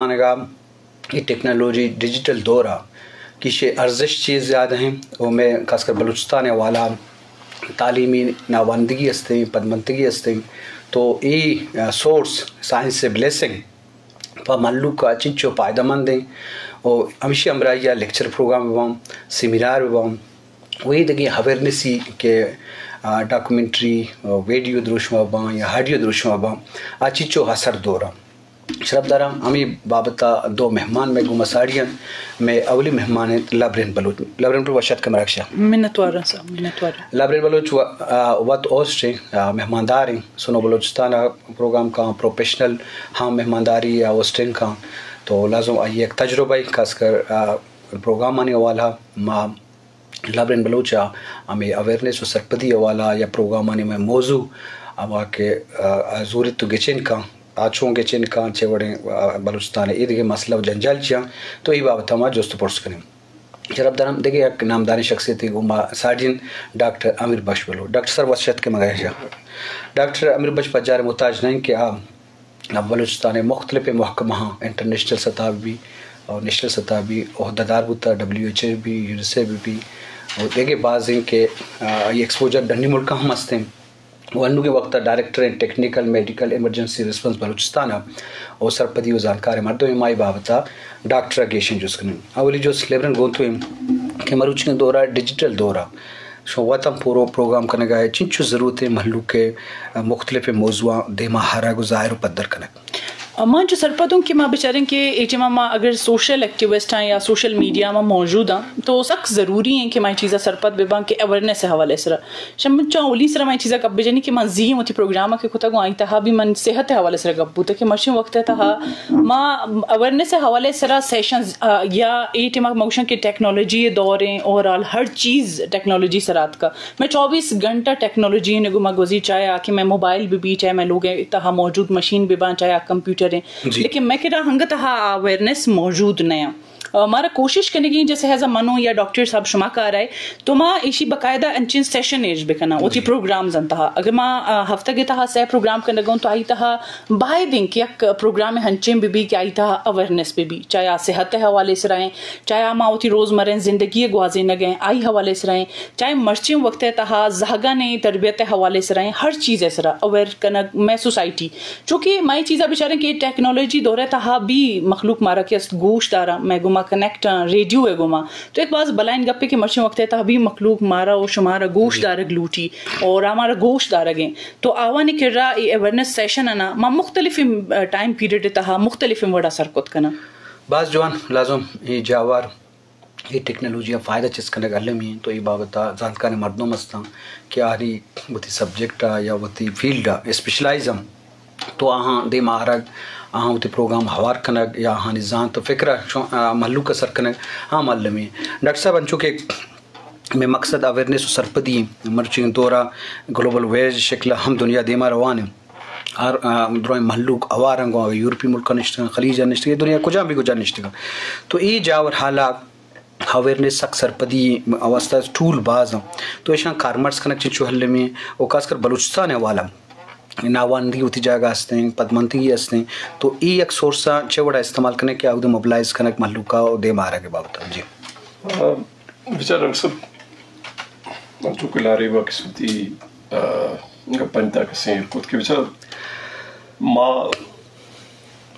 زمانگ ءَ اے ٹیکنالوجی ڈیجیٹل دور ءَ کہ ایشی ارزش چیز زیادہ ہیں، و میں خاص کر بلوچستان ءِ حوالہ تعلیمی ناواندگی ہستیں، پدمنتگی ہستیں، تو اے، آ، سورس سائنس ءِ بلیسنگ پہ مھلوک ءَ چنچو پائدہ مند ایں۔ و ہمیشی ہمراہی ءَ لیکچر پروگرام بہ باں، سیمینار بہ باں، و اے دگہ اویئرنسی کہ، آ، ڈاکومنٹری، آ، ویڈیو دروشم بہ باں یا آڈیو دروشم بہ باں، آ چنچو اثر دور آں۔ شرپ داراں، ہمے بابت ءَ دو مہمان مئے گوما ساڑی انت۔ مئے اولی مہمان انت لبرین بلوچ۔ لبرین بلوچ، وش اتک مراگش ءَ۔ منتوار آں سر، منتوار آں۔ لبرین بلوچ و-، آ، وت ہوسٹ ایں، آ، مہماندار ایں۔ سنو بلوچستان ءَ پروگرام کاں، پروفیشنل ہاں مہمانداری یا ہوسٹنگ کاں، تو لازم آئی ءِ یک تجربہ ایں، خاص کر، آ، پروگرامانی حوالہ ما لبرین بلوچ ءَ ہمے اویئرنس و سرپدی حوالہ یا پروگرامانی مئے موضوع ہما کہ، آ، زوریت و گچین کاں، آ چون گچین کاں، چے وڑیں، آ، بلوچستان ءِ ایدگہ مسئلہ و جنجال چیاں، تو اے بابت ءَ ما جست و پرس کنیں۔ شرپ داراں، دگہ یک نامداریں شخصیتے گوں ما ساڑی انت، ڈاکٹر امیر بخش بلوچ۔ ڈاکٹر صاحب، وش اتک مراگش ءَ۔ ڈاکٹر امیر بخش پجار ءِ محتاج نہ انت کہ آ بلوچستان ءِ مختلف محکمہاں، انٹرنیشنل سطح بہ بی اور نیشنل سطح بہ بی، عہدہ دار بوتا، ڈبلیو ایچ او بہ بی، یونیسیف بہ بی، اور دگہ باز انت کہ، آ، آئی ایکسپوژر ڈنی ملکاں ہم ہستیں۔ و انوگیں وقت ءَ ڈائریکٹر انت ٹیکنیکل میڈیکل ایمرجنسی ریسپانس بلوچستان ءَ، و سرپدی و زانتکار مردم ایں۔ ما اے بابت ءَ ڈاکٹر ءَ گیشیں جست کنیں۔ اولی جست لبرین گوں تو ایں کہ مروچیگیں دور ءَ ڈیجیٹل دور ءَ شما وت ہم پورو پروگرام کنگ ءَ ئے، چنچو ضرورت ایں مھلوک ءِ مختلف موضوعاں دیما آرگ و ظاہر و پدر کنگ؟ ما انچو سرپد اوں کہ ما بچاریں کہ اے ٹائم ءَ ما اگر سوشل ایکٹیوسٹ آں یا سوشل میڈیا ءَ ما موجود آں تو سک ضروری ایں کہ ما اے چیز ءَ سرپد بہ باں کہ اویئرنس ءِ حوالے ءِ سرا۔ شما چہ اولی سرا ما اے چیز ءَ گپ بجنیں کہ ما زی وتی پروگرام ءَ کہ کتگ اوں آئی تہا بھی من صحت ءِ حوالے ءِ سرا گپ بوتگ کہ مرچیں وقت ءِ تہا ما اویئرنس ءِ حوالے ءِ سرا سیشنز، آ، یا اے ٹائم ءَ ما گوشاں کہ ٹیکنالوجی ءِ دور ایں، اوورآل ہر چیز ٹیکنالوجی ءِ سرا اتکگ۔ مئے چوبیس گھنٹہ ٹیکنالوجی ءِ نیمگ ءَ گوزی، چاہے آ کہ مئے موبائل بہ بی، چاہے مئے لوگ ءِ تہا موجود مشین بہ باں، چاہے آ کمپیوٹر ایں۔ جی۔ لیکن مئے کرا ہنگت ءَ تہا آ اویئرنس موجود نہ ایں۔ آ، مارا کوشش کنگی ایں، جیسے ایز اے منو یا ڈاکٹر صاحب شما کار ءَ ئے، تو ما ایشی باقاعدہ انچیں سیشن ایج بکناں، وتی جی۔ پروگرامز ءِ تہا۔ اگر ما، آ، ہفتگ ءِ تہا سہ پروگرام کنگ ءَ اوں تو آئی تہا باید ایں کہ یک پروگرام ہنچیں بہ بی کہ آئی تہا اویئرنس بہ بی، چاہے آ صحت ءِ حوالے ءِ سرا ایں، چاہے آ ما وتی روزمرہ زندگی ءِ گوازینگ ءِ آئی حوالے ءِ سرا ایں، چاہے مرچیں وقت ءِ تہا زہگانی تربیت ءِ حوالے ءِ سرا ایں، ہر چیز ءِ سرا اویئر کنگ مئے سوسائٹی۔ چونکہ ما اے چیز ءَ بچاریں کہ ٹیکنالوجی دور ءِ تہا بھی مخلوق مارا کہ است گوش داراں، مئے گوما کنیکٹ آں، ریڈیو ءِ گوما۔ تو یک باز بلائیں گپے کہ مرچیں وقت ءِ تہا بھی مخلوق مارا و شمارا گوش دارگ لوٹی اور آ مارا گوش دارگ ایں۔ تو آوانی کرا اے اویئرنس سیشن انا ما مختلفیں، آ، ٹائم پیریڈ ءِ تہا مختلفیں وڑا سر کت کناں۔ باز جوان، لازم اے جاور اے ٹیکنالوجی ءِ فائدہ چست کنگ المی انت، تو اے بابت ءَ زانتکاریں مردم ہستاں کہ آہانی وتی سبجیکٹ ءَ یا وتی فیلڈ ءَ اسپیشلائز ہم، تو آہاں دیم ءَ آرگ، آہاں وتی پروگرام ہوار کنگ یا آہانی زانت و فکر ءَ چون، آ، مھلوک ءَ سر کنگ ہم المی انت۔ ڈاکٹر صاحب، انچو کہ مئے مقصد اویئرنس و سرپدی انت، مرچی دور ءَ گلوبل ویلیج شکل ءَ ہم دنیا دیم ءَ روان انت۔ ہر، آ، درائیں مھلوک ہوار انت، گوں یورپی ملک ءَ نشتگ انت، خلیج ءَ نشتگ انت، دنیا کجام بھی کجا نشتگ انت۔ تو اے جاور حالات اویئرنس سک سرپدی واسطہ ٹول باز انت۔ تو ایشاں کارمرز کنگ چنچو المی انت و خاص کر بلوچستان ءِ حوالہ ناواندگی وتی جاگہ ہستیں، پدمنتگی ہستیں، تو اے یک سورس ءَ چہ وڑا استعمال کنگ کہ اود ءَ موبلائز کنگ مھلوک ءَ و دیم ءَ آرگ ءِ بابت ءَ۔ جی۔ آ، بچار ڈاکٹر صاحب، انچو کہ لاری با کس وتی، آ، گپانی تہا کسیں کت کہ بچار ما،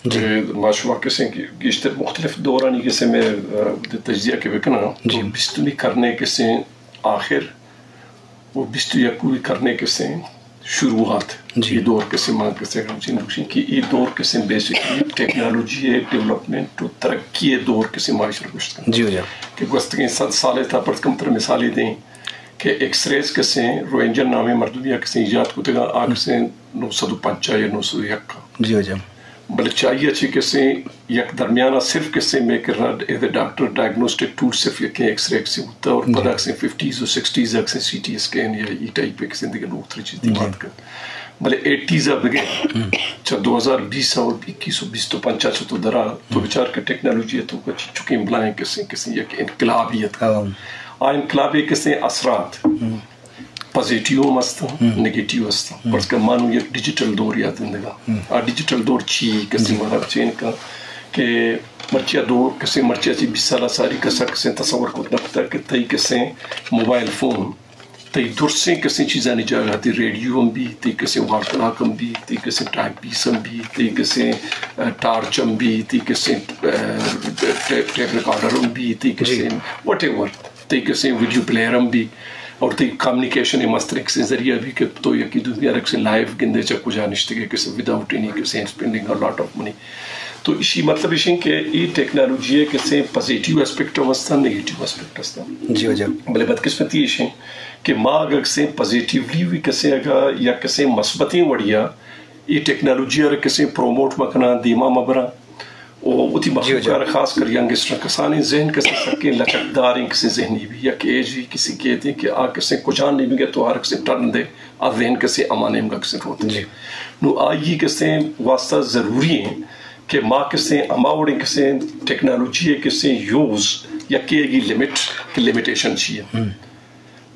جی۔ اے، ما شما کسیں کہ گیشتر مختلف دورانی کسیں میں، آ، تجزیہ کہ بکناں، جی۔ تو بیستمی کرنے کسیں آخر و بیست و یکمی کرنے کسیں شروعات، جی۔ اے دور کسیں ما کسیں ہمچین گوشیں کہ اے دور کسیں بیسکلی ٹیکنالوجی ءِ ڈیولپمنٹ و ترقی ءِ دور کسیں ما ایشرا گوشت کنیں۔ جی، جی۔ کہ گوستگیں صد سال ءِ تہا پرت کم تر مثالے دیں کہ ایکس ریز کسیں روینجن نامیں مردمی ءَ کسیں ایجاد کتگا، آ کسیں نو سد و پنچاہ یا نو سد و یک ءَ۔ جی، جی۔ بلے چہ آئی ءَ چہ کسیں یک درمیان ءَ صرف کسیں مئے کرا ایز اے ڈاکٹر ڈائگنوسٹک ٹول صرف یکیں ایکس رے کسیں بوتا اور جی۔ پدا کسیں ففٹیز و سکسٹیز ءَ کسیں سی ٹی اسکین یا ای ٹائپ ءِ کسیں دگہ نوکتریں چیز جی۔ دیما اتکا۔ بلے ایٹیز ءَ بگر چہ دو ہزار بیس ءَ اور اکیس و بیست و پنچ ءَ چہ تو درا تو بچار کہ ٹیکنالوجی ءِ توکا چنچکیں بلاہیں کسیں، کسیں یک انقلابے اتکا۔ ہاں۔ آ انقلابے کسیں اثرات پازیٹیو ہم است، ہم۔ نیگیٹیو است۔ ہم۔ پرچہ کہ ما نوں یک ڈیجیٹل دور ءَ زندگا۔ ہم۔ آ ڈیجیٹل دور چی کسیں جی۔ مارا چین کا کہ مرچی ءَ دور کسیں، مرچی ءَ چہ بیست سال ءَ ساری کس ءَ کسیں تصور کت نہ کتگ کہ تئی کسیں موبائل فون تئی درسیں کسیں چیزانی جاگہ، تئی ریڈیو ہم بی، تئی کسیں وارتلاک ہم بی، تئی کسیں ٹائپ پیس ہم بی، تئی کسیں، آ، ٹارچ ہم بی، تئی کسیں، آ، ٹیپ، ٹیپ ریکارڈر ہم بی، تئی کسیں وٹ ایور، تئی کسیں ویڈیو پلیئر ہم بی، اور تئی کمیونیکیشن ءِ مستریں کسیں ذریعہ بی کہ تو یکے دومی ءَ را کسیں لائیو گندے چہ کجا نشتگے، کسیں وداؤٹ اینی کسیں اسپینڈنگ ا لاٹ آف منی۔ تو ایشی مطلب ایش انت کہ اے ٹیکنالوجی ءِ کسیں پازیٹیو اسپیکٹ ہم است انت، نیگیٹیو اسپیکٹ است انت۔ جی واجہ۔ بلے بدقسمتی ایش انت کہ ما اگاں کسیں پازیٹیولی بھی کسیں اگاں یا کسیں مثبتیں وڑیا اے ٹیکنالوجی ءَ را کسیں پروموٹ مہ کناں، دیما مہ براں، و وتی مخلوق ءَ را خاص کر ینگسٹر کسانیں ذہن کسیں سکیں لچکداریں کسیں ذہنی بھی، یک ایجی کسیں کیت کہ آ کسیں کجام نیمگ ءَ تو ہر کسیں ٹرن دے، آ ذہن کسیں ہما نیمگ ءَ کسیں روت۔ جی۔ نو آئی کسیں واسطہ ضروری ہیں کہ ما کسیں ہما وڑیں کسیں ٹیکنالوجی ءِ کسیں یوز، یکے گی لمٹ، کہ لمیٹیشن چی ہے۔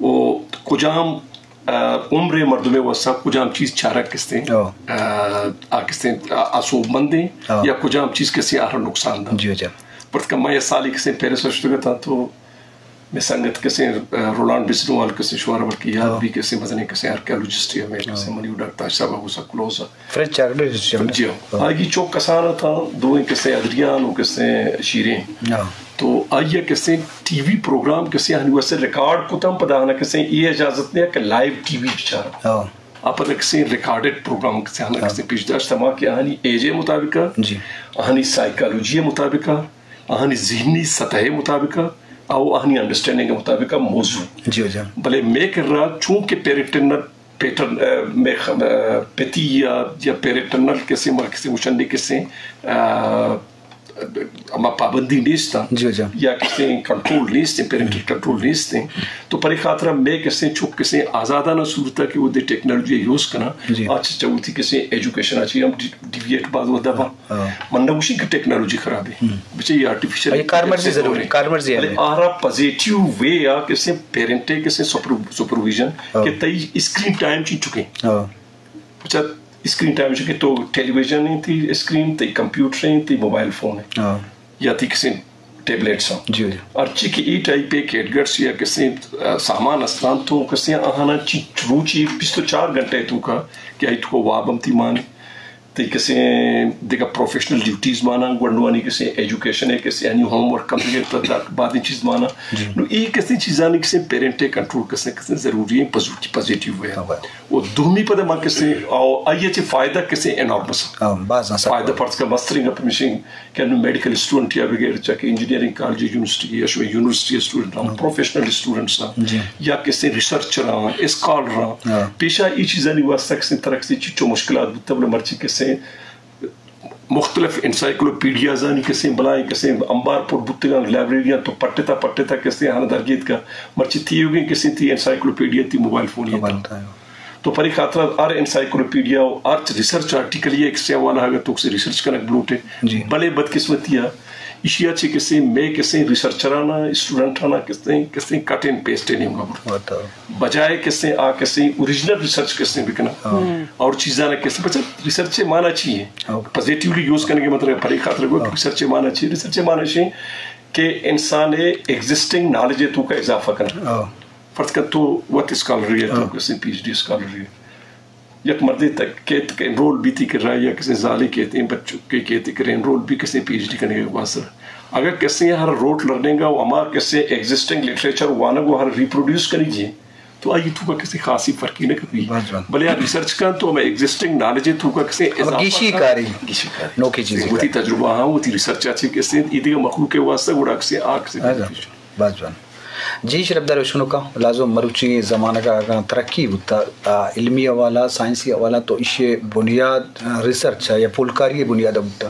و کجام، آ، عمر مردم واسطہ کجام چیز چارگ کستیں، آ، آ کستیں، آ، آ سوب مندیں، یا کجام چیز کسیں آرا نقصان دہ۔ جی، جی۔ پرتکہ من یہ سالی کسیں پیرس ءَ شتگ اتاں تو میں سنگت کسیں، آ، رولانڈ بسنوال کسیں شمارا بلکہ یاد بھی کسیں مزنیں کسیں آرکیالوجسٹ یا میں کسیں منی ڈاکٹر تاج صاحب ءَ گوں سک کلوز ءَ۔ فرینچ چارلڈ ہسٹری۔ جی ہاں۔ آئی چو کسان اتاں، دوئیں کسیں ادریان و کسیں شیریں۔ تو آئی کسیں ٹی وی پروگرام کسیں ہنی واسطے ریکارڈ کتم، پدا ہنا کسیں اے اجازت نہیں کہ لائیو ٹی وی بچار۔ آ پدا کسیں ریکارڈڈ پروگرام کسیں ہنا کسیں پیش داشت، ہما کہ آہانی ایج مطابق، آہانی سائیکالوجی مطابق، آہانی ذہنی سطح مطابق، او آہانی انڈرسٹینڈنگ مطابق موضوع۔ جی جی۔ بلے میں کر رہا چونکہ پیرنٹنل پیٹرن، آ، میں خ-، آ، پتی یا، یا پیرنٹرنل کسیں، ما کسیں گوشن دے کسیں، آ، ہما پابندی نیست۔ جی جی۔ یا کسیں کنٹرول نیست، پیرنٹل کنٹرول نیست۔ تو پرے خاطر میں کسیں چک کسیں آزادانہ صورت کہ وہ دے ٹیکنالوجی یوز کنا۔ جی۔ آج چاہوتی کسیں ایجوکیشن آچی ہم ڈی-، ڈیویٹ باز و دبا۔ من نہ گوشی کہ ٹیکنالوجی خراب ہے۔ بچے یہ آرٹیفیشل یہ کارمرزی ضروری، کارمرزی ہے۔ آرا پازیٹیو وے آ کسیں پیرنٹ کسیں سپر-، سپرویژن کہ تئی اسکرین ٹائم چی چکے۔ بچا اسکرین ٹائم چکے تو ٹیلی ویژن ہیں تئی اسکرین، تئی کمپیوٹر ہیں، تئی موبائل فون ہے۔ یا تئی کسیں ٹیبلیٹس ہیں۔ جی جی۔ ہرچی کہ ای ٹائپ کے گیڈگٹس یا کسیں، آ، سامان استان تو کسیں آہانا چی روچی بیست و چار گھنٹے تو کا کہ آئی تو واب ہم تئی مانی۔ تئی کسیں دگہ پروفیشنل ڈیوٹیز مانا، گونڈوانی کسیں ایجوکیشن ہے، کسیں آنی ہوم ورک کمپلیٹ تک بعد چیز مانا۔ نو ای کسیں چیزانی کسیں پیرنٹ کنٹرول کسیں، کسیں ضروری ہیں، پازیٹیو، پازیٹیو ہے۔ و دومی پدا ما کسیں، او آئی چے فائدہ کسیں انارمس۔ فائدہ فرض کا مستریں گپ مشین کہ انو میڈیکل اسٹوڈنٹ یا بغیر چاکہ انجینئرنگ کالج، یونیورسٹی یا شو یونیورسٹی اسٹوڈنٹ ہم، پروفیشنل اسٹوڈنٹس ہم، یا کسیں ریسرچر ہم، اسکالر ہم، پیشہ ای چیزانی واسطہ کسیں طرح کسیں چچو مشکلات بوتا، بلے مرچی کسیں مختلف انسائیکلوپیڈیازانی کسیں بلائیں کسیں انبار پر بوتگاں، لائبریریاں تو پٹتا پٹتا کسیں ہانا درگیت کا، مرچی تیوگیں کسیں تئی انسائیکلوپیڈیا تئی موبائل فون تو پرے خاطر ہر انسائیکلوپیڈیا و ہر ریسرچ آرٹیکل یہ کسیں حوالہ اگر تو کسیں ریسرچ کنگ بلوٹے، بلے بدقسمتی ایشی ء چہ کسیں مئے کسیں ریسرچرانا، اسٹوڈنٹانا کسیں، کسیں کٹ اینڈ پیسٹ ء نیمگا برت۔ بجائے کسیں آ کسیں اوریجنل ریسرچ کسیں بکناں۔ اور چیزانا کسیں، بچہ ریسرچ ء معنی چی ہے؟ پازیٹیولی یوز کرنے کے مطلب پرے خاطر گو ریسرچ ء معنی چی ہے؟ ریسرچ ء معنی چی ہے کہ انسان ء ایگزسٹنگ نالج ء توکا اضافہ کرنا۔ فرض کر تو وت اسکالر ہے، تو کسیں پی ایچ ڈی اسکالر ہے۔ یک مردے تک کیت کہ انرول بیتی کہ رائے یا کسیں زالے کیت، ایں بچکے کیت کہ انرول بی کسیں پی ایچ ڈی کنگے واسطہ۔ اگر کسیں ہر روٹ لرننگ و ہما کسیں ایگزسٹنگ لٹریچر وانگ و ہر ریپروڈیوس کنی جی، تو آئی تو کا کسیں خاصی فرقی نہ کپی۔ بلے آ ریسرچ کن تو ہمیں ایگزسٹنگ نالج تو کا کسیں اضافہ گیشی کاری۔ گیشی کاری۔ نوکی چیزی وتی تجربہ ہاں، وتی ریسرچ آچے کسیں، ای دیگہ مخلوق کے واسطہ گڑا کسیں آ کسیں۔ بس جوان۔ جی شرپدار وشنوکاں، لازم مروچی زمانگ ء اگاں ترقی بوتا، آ، علمی حوالہ، سائنسی حوالہ تو ایشی بنیاد، آ، ریسرچ ء یا پولکاری ء بنیاد ء بوتا۔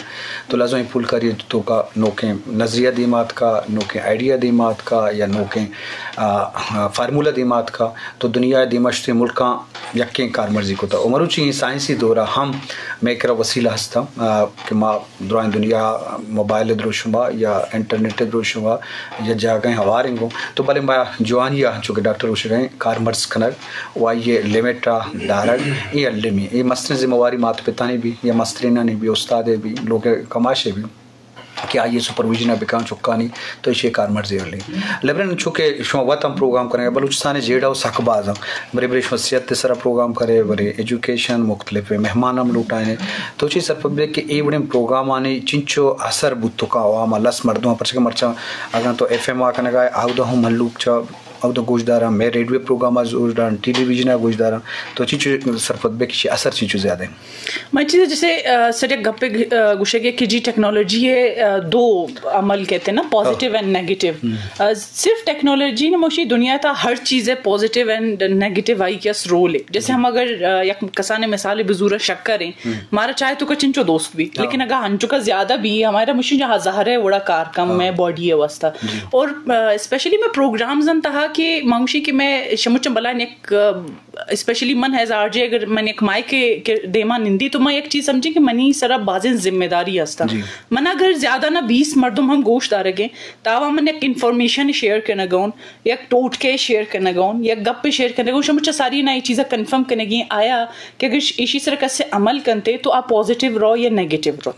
تو لازم اے پولکاری ء توکا نوکیں نظریہ دیما اتکا، نوکیں آئیڈیا دیما اتکا یا نوکیں، آ، آ، فارمولا دیما اتکا تو دنیا ء دیما شتیں ملکاں یکیں کارمرزی کتا۔ و مروچی اے سائنسی دور ء ہم مئے کرا وسیلہ ہستاں، آ، کہ ما درائیں دنیا موبائل ء دروشم ء یا انٹرنیٹ ء دروشم ء یا جاگہیں ہوار انگوں تو بلے ما جوانی ء چونکہ ڈاکٹر گوشگ ء کارمرز کنگ و آئی ء لمٹ ء دارگ اے المی اے مستریں ذمہ واری مات پتانی بی یا مسترینانی بی، استاد ء بی، لوگ ء کماش ء بی۔ کہ آئی ءِ سپرویژن ءَ بکن چکانی، تو ایشی کارمرزی ہلی۔ لیبرن چونکہ شما وت ہم پروگرام کرے، بلوچستان ءِ جیڑہ و سک باز ہم، برے برے شما صحت ءِ سرا پروگرام کرے، برے ایجوکیشن، مختلف مہمان ہم لوٹائینے۔ تو چی سرپد بے کہ اے وڑیں پروگرامانی چنچو اثر بوت تو کا عوام ءَ، لس مردم، پرچہ کہ مرچاں اگاں تو ایف ایم آ کنگا ئے، آودا ہم مہلوک چا اودا گوشداراں، مئے ریڈیو پروگرام ءَ گوشداراں، ٹیلی ویژن ءَ گوشداراں، تو چنچو سرپد بے کہ ایشی اثر چنچو زیادہ ایں؟ من چیز جیسے، آ، سر یک گپے گ-، آ، گوشگ کہ جی ٹیکنالوجی ءِ، آ، دو عمل کہتے ہیں نا، پازیٹیو اینڈ نیگیٹیو۔ آ، صرف ٹیکنالوجی نہ، موشی دنیا تا ہر چیز ءِ پازیٹیو اینڈ نیگیٹیو آئی کس رول ہے۔ جیسے ہم اگر، آ، یک کسان مثال بزور شکر ہیں، مارا چائے تو کا چنچو دوست بھی، لیکن اگر ہنچو کا زیادہ بھی، ہمارا مشین جہاں زہر ہے وڑا کار کم ہے باڈی ہے واسطہ۔ اور، آ، اسپیشلی میں پروگرامز ان تہا کہ مانگوشی کہ میں شمچم بلائیں یک، آ، اسپیشلی من ایز آر جے اگر من یک مائک کے دیما نندی تو من یک چیز سمجھی کہ منی سرا بازیں ذمہ داری ہستا۔ من اگر زیادہ نہ بیس مردم ہم گوش دارگیں، تاوا من یک انفارمیشن شیئر کنگون، یک ٹوٹکے شیئر کنگون، یک گپ شیئر کنگون، شمچا ساری نہ یہ چیزا کنفرم کنگی آیا کہ اگر ایشی سر کسے عمل کنتے تو آ پازیٹیو رو یا نیگیٹیو رو۔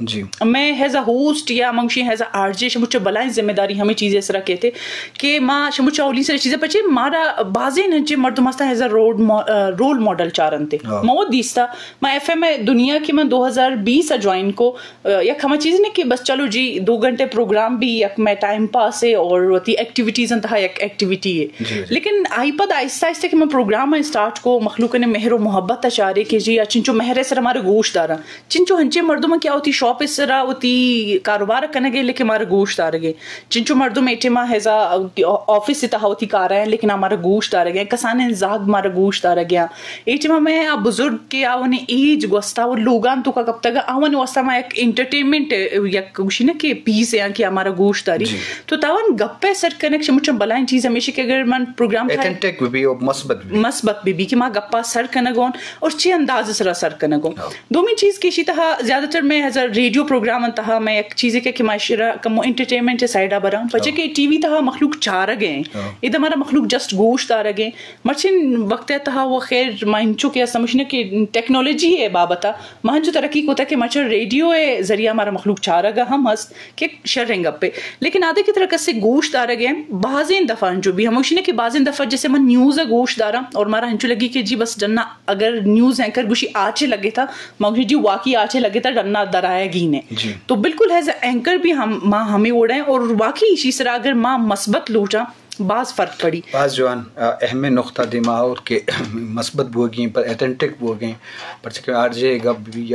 میں ایز اے ہوسٹ یا منگشی ایز اے آر جے شمچا بلائیں ذمہ داری ہمیں چیزیں سرا کہتے کہ ما شمچا اولی سر چیزیں پچے مارا بازیں ہنچے مردم ہستا ایز اے روڈ مو-، آ، رول ماڈل چارنتے۔ ما وہ دیستا، ما ایف ایم دنیا کی من دو ہزار بیس جوائن کو، آ، یک ہما چیز نہیں کہ بس چلو جی دو گھنٹے پروگرام بھی یک میں ٹائم پاس ہے اور وتی ایکٹیویٹیز انتہا یک ایکٹیویٹی ہے۔ لیکن آئی پد آہستہ آہستہ کہ من پروگرام اسٹارٹ کو، مخلوق نے مہر و محبت چارے کہ جی چنچو مہر سر ہمارے گوش دارا، چنچو ہنچے مردم کہ وتی شاپ سرا وتی کاروبار کنگے لیکن ہمارے گوش دارگے۔ چنچو مردم اے ٹائما ایز اے آفس تہا وتی کار ہیں، لیکن ہمارا گوش دارگے، کسانیں زاگ مارا گوش دارگے۔ اے ٹائما میں آ بزرگ کہ آوانی ایج گوستا و لوگان تو کا کپتگا، آوانی واسطہ ما یک انٹرٹینمنٹ، یک گوشی نا کہ پیس ہے کہ ہمارا گوش داری۔ تو تاوان گپے سر کنک شمچم بلائیں چیز ہمیشہ کہ اگر من پروگرام تھا اتھنٹک بھی اور مثبت بھی۔ مثبت بھی، بھی کہ ما گپا سر کنگون اور چی انداز سرا سر کنگون۔ دومی چیز کہ اشی تہا زیادہ تر میں ایز اے ریڈیو پروگرام تہا میں یک چیزے کہ، کہ ما اشرا کمو انٹرٹینمنٹ سائیڈا براں، پچے کہ ٹی وی تہا مخلوق چارگ ہیں۔ ادا ہمارا مخلوق جسٹ گوش دارگ ہیں۔ مرچن وقت تہا وہ خیر ما انچو کہ سمجھنے کہ ٹیکنالوجی ہے بابتا ما انچو ترقی کوتا کہ مرچن ریڈیو ہے ذریعہ ہمارا مخلوق چارگ ہم ہست کہ شریں گپے۔ لیکن آدھے کی طرح کسے گوش دارگ ہیں، بازیں دفعہ انچو بھی ہموشی نے کہ بازیں دفعہ جیسے من نیوز گوش داراں اور مارا انچو لگی کہ جی بس جنا اگر نیوز اینکر گوشی آچے لگے تھا، ما گوشی جی واقعی آچے لگے تھا، ڈنا درائے گی نے۔ تو بالکل ایز اے اینکر بھی ہم، ما ہمیں اوڑ ہیں اور واقعی اسی سرا اگر ما مثبت لوٹاں، باز فرق پڑی۔ باز جوان، آ، اہم نقطہ دیما اور کہ مثبت بوگیں، پر اتھنٹک بوگیں، پرچہ کہ آر جے گپ بھی یا